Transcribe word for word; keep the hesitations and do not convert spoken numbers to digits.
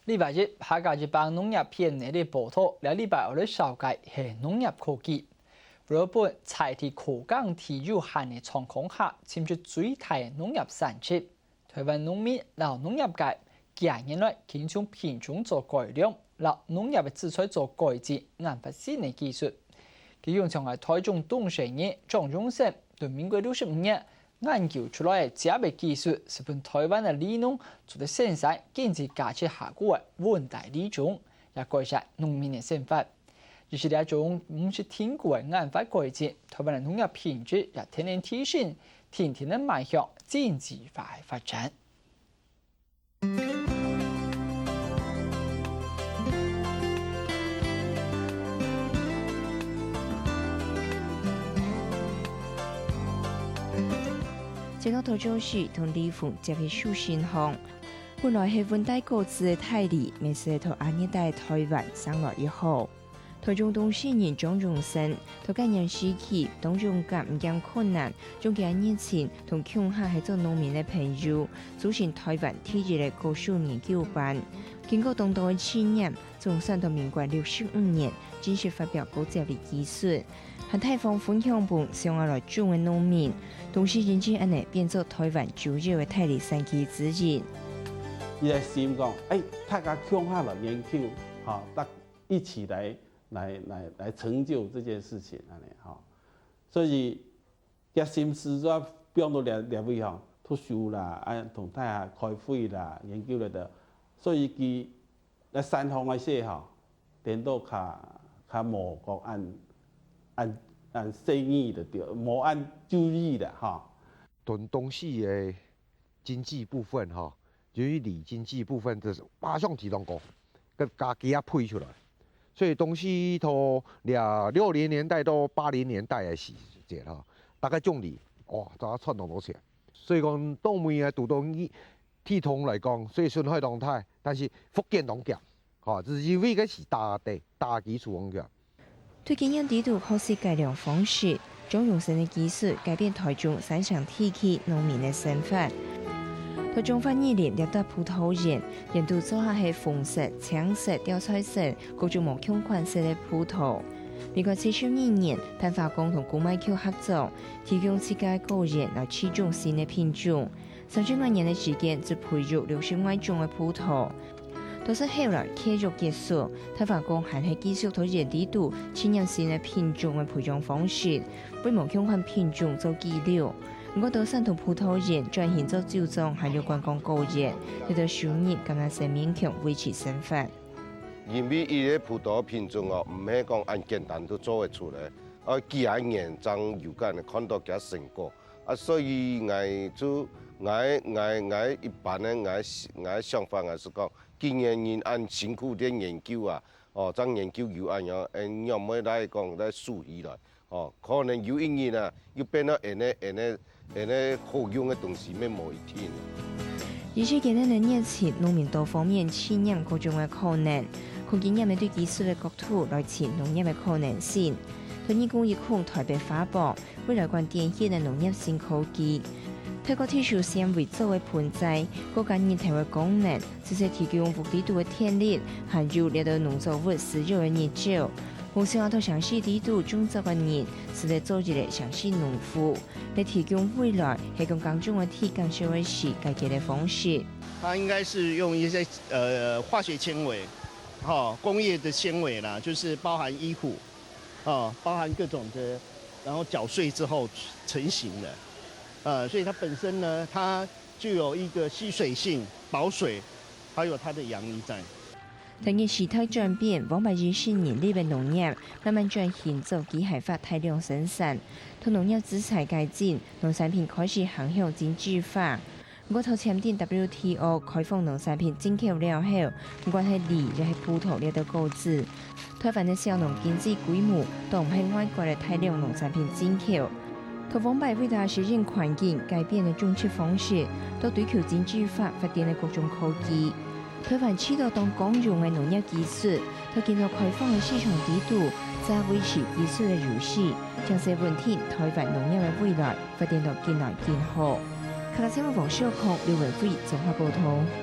禮拜一，客家日報農業篇个報導，這禮拜愛來紹介係農業科技。為了分在地可耕地有限个狀況下，尋出最大个農業產值，台灣農民摎農業界近年來緊從品種做改良，摎農業个資材做改進，研發新个技術。其中像係台中東勢人張榮生，對民國六十五年 研究出來个遮个技術，係分台灣个里農做得生產經濟價值較高个溫帶里種，也改善農民个生活。而且這種毋係停步个研發改進，台灣个農業品質也天天提升，定定个邁向精緻化个發展。 接到台中市同里府接个樹新行，本來係溫帶果子个大地，乜係在亞熱帶台灣生落以後。台中東勢人張榮生，在該年時期，當勇敢毋驚困難，將佢个熱情同共下係做農民个朋友，組成台灣第一个果樹研究班。經過當多个試驗，總算到民國六十五年，正式發表果接个技術。 還大方分享分想愛來種个農民，東勢人就恁呢變做台灣主要个大地產區之一。佢个心講，哎，大家共下來研究，哈，大一起來來來來成就這件事情，恁呢哈。所以，佢心思就放到這這位吼，讀書啦，啊，同大家開會啦，研究了的，所以佢 該山方个事吼，顛倒較較無講恁恁恁細義个對，無恁注意个吼。同東勢个經濟部分吼，由於里經濟部分就是馬上提供過，个家己也配出來，所以東勢到六六零年代到八零年代个時節吼，大概種里，哇，都賺當多錢。所以講，到尾啊，堵到你 地動來講，雖然損害當大，但是復建當強，吼，就是因為个是打底、打基礎當強。對經驗裡肚學習改良方式，張榮生个技術改變台中山城地區農民个生活。在彰化二林這搭葡萄園，園肚做下係紅色、青色、吊彩色，各種無共款色个葡萄。民國七十二年，潘華光同古麥橋合作，提供自家个果園來試種新个品種。 三十外年个時間，只培育六十外種个葡萄。到時後來契約結束，大華公還係繼續在園裡肚試驗新个品種个培養方式，為無共款品種做記錄。毋過，到山東葡萄園轉型做酒莊還有觀光果園，這兜收入敢若係勉強維持生活。因為佢个葡萄品種哦，毋係講恁簡單就做得出來，愛幾下年正有可能看到佢个成果。 啊，所以𠊎就，𠊎，𠊎，𠊎一般呢，𠊎，𠊎想法，𠊎係講，既然人恁辛苦在研究啊，哦，正研究有恁樣，誒，仰會來講來收起來，哦，可能有一日啊，又變到恁呢，恁呢，恁呢好用个東西，乜無一定。以前个農業熱情，農民多方面試驗各種个可能，從經驗个對技術个角度來尋農業个可能性。在二零一空台北花博， 為來款典型个農業新科技。透過特殊纖維做个盆栽，過加日頭个功能，直接提供屋裡肚个電力，還有這兜農作物需要个日照。無想到城市裡肚種作个人，實在做一個城市農夫，來提供未來係講耕種个地減少个時解決个方式。它應該是用一些，呃，化學纖維，哈，工業的纖維啦，就是包含衣服， 哦，包含各種的，然後攪碎之後成型的，呃，所以它本身呢，它就有一個吸水性、保水，還有它的陽力在。隨著時代轉變，往擺以人力个農業慢慢轉型做機械化大量生產，在農業資材改進，農產品開始行向精緻化。 毋過，在簽訂W T O開放農產品進口了後，毋管係梨抑係葡萄這兜果子，台灣个小農經濟規模都毋係外國个大量農產品進口。在往擺為了適應環境改變个種植方式，到追求精緻化發展个各種科技，台灣試著當光榮个農業技術，在今後開放个市場裡肚，再維持技術个優勢，將係穩定台灣農業个未來。 發展到更來更好。客家新聞黃秀紅、劉文輝綜合報導。